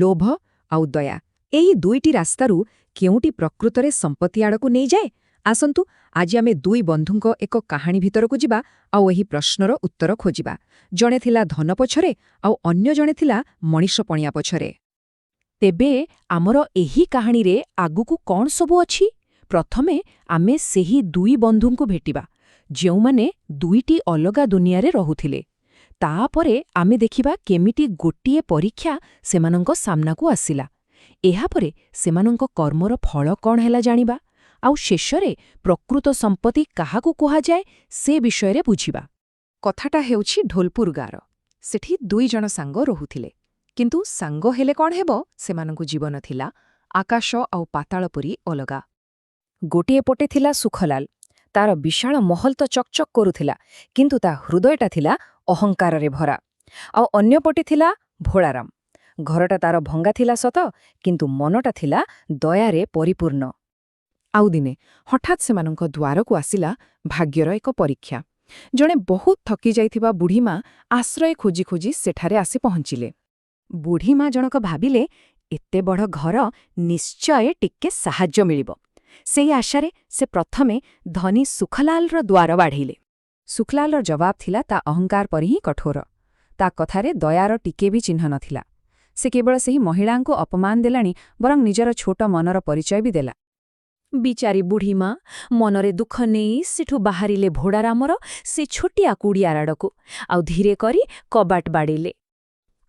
ଲୋଭ ଆଉ ଦୟା, ଏହି ଦୁଇଟି ରାସ୍ତାରୁ କେଉଁଟି ପ୍ରକୃତରେ ସମ୍ପତ୍ତି ଆଡ଼କୁ ନେଇଯାଏ? ଆସନ୍ତୁ ଆଜି ଆମେ ଦୁଇ ବନ୍ଧୁଙ୍କ ଏକ କାହାଣୀ ଭିତରକୁ ଯିବା ଆଉ ଏହି ପ୍ରଶ୍ନର ଉତ୍ତର ଖୋଜିବା। ଜଣେ ଥିଲା ଧନ ପଛରେ ଆଉ ଅନ୍ୟ ଜଣେ ଥିଲା ମଣିଷପଣିଆ ପଛରେ। ତେବେ ଆମର ଏହି କାହାଣୀରେ ଆଗକୁ କ'ଣ ସବୁ ଅଛି? ପ୍ରଥମେ ଆମେ ସେହି ଦୁଇ ବନ୍ଧୁଙ୍କୁ ଭେଟିବା, ଯେଉଁମାନେ ଦୁଇଟି ଅଲଗା ଦୁନିଆରେ ରହୁଥିଲେ। ତାପରେ ଆମେ ଦେଖିବା କେମିତି ଗୋଟିଏ ପରୀକ୍ଷା ସେମାନଙ୍କ ସାମ୍ନାକୁ ଆସିଲା। ଏହାପରେ ସେମାନଙ୍କ କର୍ମର ଫଳ କ'ଣ ହେଲା ଜାଣିବା, ଆଉ ଶେଷରେ ପ୍ରକୃତ ସମ୍ପତ୍ତି କାହାକୁ କୁହାଯାଏ ସେ ବିଷୟରେ ବୁଝିବା। କଥାଟା ହେଉଛି ଢୋଲପୁର ଗାଁର। ସେଠି ଦୁଇ ଜଣ ସାଙ୍ଗ ରହୁଥିଲେ। କିନ୍ତୁ ସାଙ୍ଗ ହେଲେ କ'ଣ ହେବ, ସେମାନଙ୍କ ଜୀବନ ଥିଲା ଆକାଶ ଆଉ ପାତାଳ ପରି ଅଲଗା। ଗୋଟିଏ ପଟେ ଥିଲା ସୁଖଲାଲ। ତାର ବିଶାଳ ମହଲ ତ ଚକଚକ୍ କରୁଥିଲା, କିନ୍ତୁ ତା ହୃଦୟଟା ଥିଲା ଅହଙ୍କାରରେ ଭରା। ଆଉ ଅନ୍ୟପଟେ ଥିଲା ଭୋଳାରାମ। ଘରଟା ତାର ଭଙ୍ଗା ଥିଲା ସତ, କିନ୍ତୁ ମନଟା ଥିଲା ଦୟାରେ ପରିପୂର୍ଣ୍ଣ। ଆଉ ଦିନେ ହଠାତ୍ ସେମାନଙ୍କ ଦ୍ୱାରକୁ ଆସିଲା ଭାଗ୍ୟର ଏକ ପରୀକ୍ଷା। ଜଣେ ବହୁତ ଥକି ଯାଇଥିବା ବୁଢ଼ୀମା ଆଶ୍ରୟ ଖୋଜି ଖୋଜି ସେଠାରେ ଆସି ପହଞ୍ଚିଲେ। ବୁଢ଼ୀମା ଜଣକ ଭାବିଲେ, ଏତେ ବଡ଼ ଘର, ନିଶ୍ଚୟ ଟିକେ ସାହାଯ୍ୟ ମିଳିବ। ସେଇ ଆଶାରେ ସେ ପ୍ରଥମେ ଧନୀ ସୁଖଲାଲର ଦ୍ୱାର ବାଢ଼େଇଲେ। ସୁଖଲାଲର ଜବାବ ଥିଲା ତା ଅହଙ୍କାର ପରି ହିଁ କଠୋର। ତା କଥାରେ ଦୟାର ଟିକେ ବି ଚିହ୍ନ ନଥିଲା। ସେ କେବଳ ସେହି ମହିଳାଙ୍କୁ ଅପମାନ ଦେଲାନି, ବରଂ ନିଜର ଛୋଟ ମନର ପରିଚୟ ବି ଦେଲା। ବିଚାରୀ ବୁଢ଼ୀମା ମନରେ ଦୁଃଖ ନେଇ ସେଠୁ ବାହାରିଲେ ଭୋଳାରାମର ସେ ଛୋଟିଆ କୁଡ଼ିଆ ଆଡ଼କୁ ଆଉ ଧୀରେ କରି କବାଟ ବାଡ଼େଇଲେ।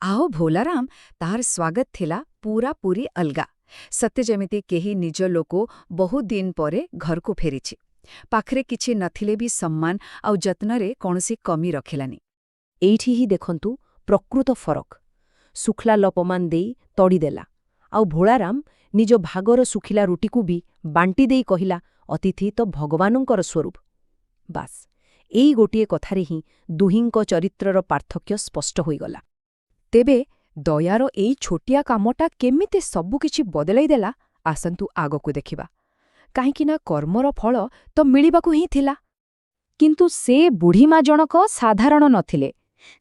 ଆଉ ଭୋଲାରାମ, ତାର ସ୍ୱାଗତ ଥିଲା ପୂରାପୂରି ଅଲଗା, ସତେ ଯେମିତି କେହି ନିଜ ଲୋକ ବହୁତ ଦିନ ପରେ ଘରକୁ ଫେରିଛି। ପାଖରେ କିଛି ନଥିଲେ ବି ସମ୍ମାନ ଆଉ ଯତ୍ନରେ କୌଣସି କମି ରଖିଲାନି। ଏଇଠି ହିଁ ଦେଖନ୍ତୁ ପ୍ରକୃତ ଫରକ। ସୁଖଲାଲ ଅପମାନ ଦେଇ ତଡ଼ିଦେଲା, ଆଉ ଭୋଳାରାମ ନିଜ ଭାଗର ଶୁଖିଲା ରୁଟିକୁ ବି ବାଣ୍ଟି ଦେଇ କହିଲା, ଅତିଥି ତ ଭଗବାନଙ୍କର ସ୍ୱରୂପ। ବାସ୍, ଏଇ ଗୋଟିଏ କଥାରେ ହିଁ ଦୁହିଁଙ୍କ ଚରିତ୍ରର ପାର୍ଥକ୍ୟ ସ୍ପଷ୍ଟ ହୋଇଗଲା। ତେବେ ଦୟାର ଏଇ ଛୋଟିଆ କାମଟା କେମିତି ସବୁକିଛି ବଦଳାଇ ଦେଲା, ଆସନ୍ତୁ ଆଗକୁ ଦେଖିବା। କାହିଁକିନା କର୍ମର ଫଳ ତ ମିଳିବାକୁ ହିଁ ଥିଲା। କିନ୍ତୁ ସେ ବୁଢ଼ୀମା ଜଣକ ସାଧାରଣ ନଥିଲେ।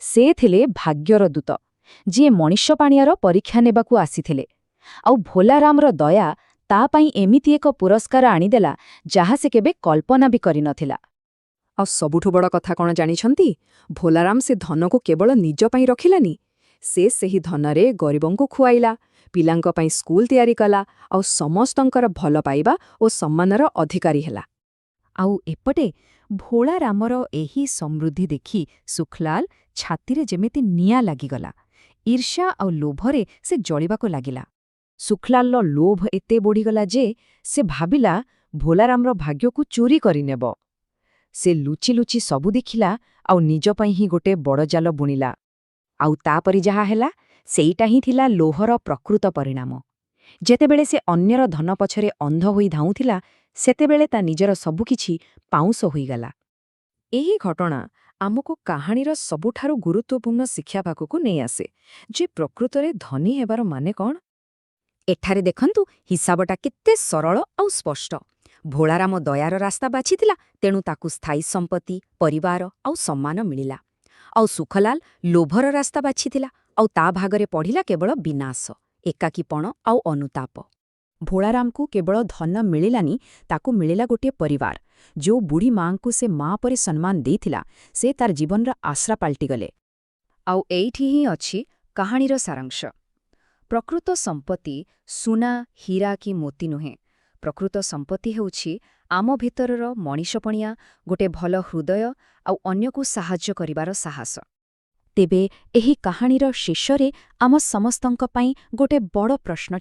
ସେ ଥିଲେ ଭାଗ୍ୟର ଦୂତ, ଯିଏ ମଣିଷପଣିଆର ପରୀକ୍ଷା ନେବାକୁ ଆସିଥିଲେ। ଆଉ ଭୋଲାରାମର ଦୟା ତା ପାଇଁ ଏମିତି ଏକ ପୁରସ୍କାର ଆଣିଦେଲା, ଯାହା ସେ କେବେ କଳ୍ପନା ବି କରିନଥିଲା। ଆଉ ସବୁଠୁ ବଡ଼ କଥା କ'ଣ ଜାଣିଛନ୍ତି? ଭୋଲାରାମ ସେ ଧନକୁ କେବଳ ନିଜ ପାଇଁ ରଖିଲାନି। ସେ ସେହି ଧନରେ ଗରିବଙ୍କୁ ଖୁଆଇଲା, ପିଲାଙ୍କ ପାଇଁ ସ୍କୁଲ ତିଆରି କଲା ଆଉ ସମସ୍ତଙ୍କର ଭଲ ପାଇବା ଓ ସମ୍ମାନର ଅଧିକାରୀ ହେଲା। ଆଉ ଏପଟେ ଭୋଳାରାମର ଏହି ସମୃଦ୍ଧି ଦେଖି ସୁଖଲାଲ ଛାତିରେ ଯେମିତି ନିଆଁ ଲାଗିଗଲା। ଈର୍ଷା ଆଉ ଲୋଭରେ ସେ ଜଳିବାକୁ ଲାଗିଲା। ସୁଖଲାଲର ଲୋଭ ଏତେ ବଢ଼ିଗଲା ଯେ ସେ ଭାବିଲା ଭୋଲାରାମର ଭାଗ୍ୟକୁ ଚୋରି କରିନେବ। ସେ ଲୁଚି ଲୁଚି ସବୁ ଦେଖିଲା ଆଉ ନିଜ ପାଇଁ ହିଁ ଗୋଟେ ବଡ଼ ଜାଲ ବୁଣିଲା। ଆଉ ତାପରେ ଯାହା ହେଲା, ସେଇଟା ହିଁ ଥିଲା ଲୋଭର ପ୍ରକୃତ ପରିଣାମ। ଯେତେବେଳେ ସେ ଅନ୍ୟର ଧନ ପଛରେ ଅନ୍ଧ ହୋଇ ଧାଉଁଥିଲା, ସେତେବେଳେ ତା ନିଜର ସବୁକିଛି ପାଉଁଶ ହୋଇଗଲା। ଏହି ଘଟଣା ଆମକୁ କାହାଣୀର ସବୁଠାରୁ ଗୁରୁତ୍ୱପୂର୍ଣ୍ଣ ଶିକ୍ଷା ପାଖକୁ ନେଇଆସେ ଯେ ପ୍ରକୃତରେ ଧନୀ ହେବାର ମାନେ କ'ଣ? ଏଠାରେ ଦେଖନ୍ତୁ, ହିସାବଟା କେତେ ସରଳ ଆଉ ସ୍ପଷ୍ଟ। ଭୋଳାରାମ ଦୟାର ରାସ୍ତା ବାଛିଥିଲା, ତେଣୁ ତାକୁ ସ୍ଥାୟୀ ସମ୍ପତ୍ତି, ପରିବାର ଆଉ ସମ୍ମାନ ମିଳିଲା। ଆଉ ସୁଖଲାଲ ଲୋଭର ରାସ୍ତା ବାଛିଥିଲା, ଆଉ ତା ଭାଗରେ ପଡ଼ିଲା କେବଳ ବିନାଶ, ଏକାକୀପଣ ଆଉ ଅନୁତାପ। ଭୋଳାରାମକୁ କେବଳ ଧନ ମିଳିଲାନି, ତାକୁ ମିଳିଲା ଗୋଟିଏ ପରିବାର। ଯୋଉ ବୁଢ଼ୀ ମାଆଙ୍କୁ ସେ ମା ପରି ସମ୍ମାନ ଦେଇଥିଲା, ସେ ତାର ଜୀବନର ଆଶ୍ରା ପାଲଟିଗଲେ। ଆଉ ଏଇଠି ହିଁ ଅଛି କାହାଣୀର ସାରାଂଶ। ପ୍ରକୃତ ସମ୍ପତ୍ତି ସୁନା, ହୀରା କି ମୋତି ନୁହେଁ। ପ୍ରକୃତ ସମ୍ପତ୍ତି ହେଉଛି ଆମ ଭିତରର ମଣିଷପଣିଆ, ଗୋଟେ ଭଲ ହୃଦୟ ଆଉ ଅନ୍ୟକୁ ସାହାଯ୍ୟ କରିବାର ସାହସ। ତେବେ ଏହି କାହାଣୀର ଶେଷରେ ଆମ ସମସ୍ତଙ୍କ ପାଇଁ ଗୋଟେ ବଡ଼ ପ୍ରଶ୍ନ।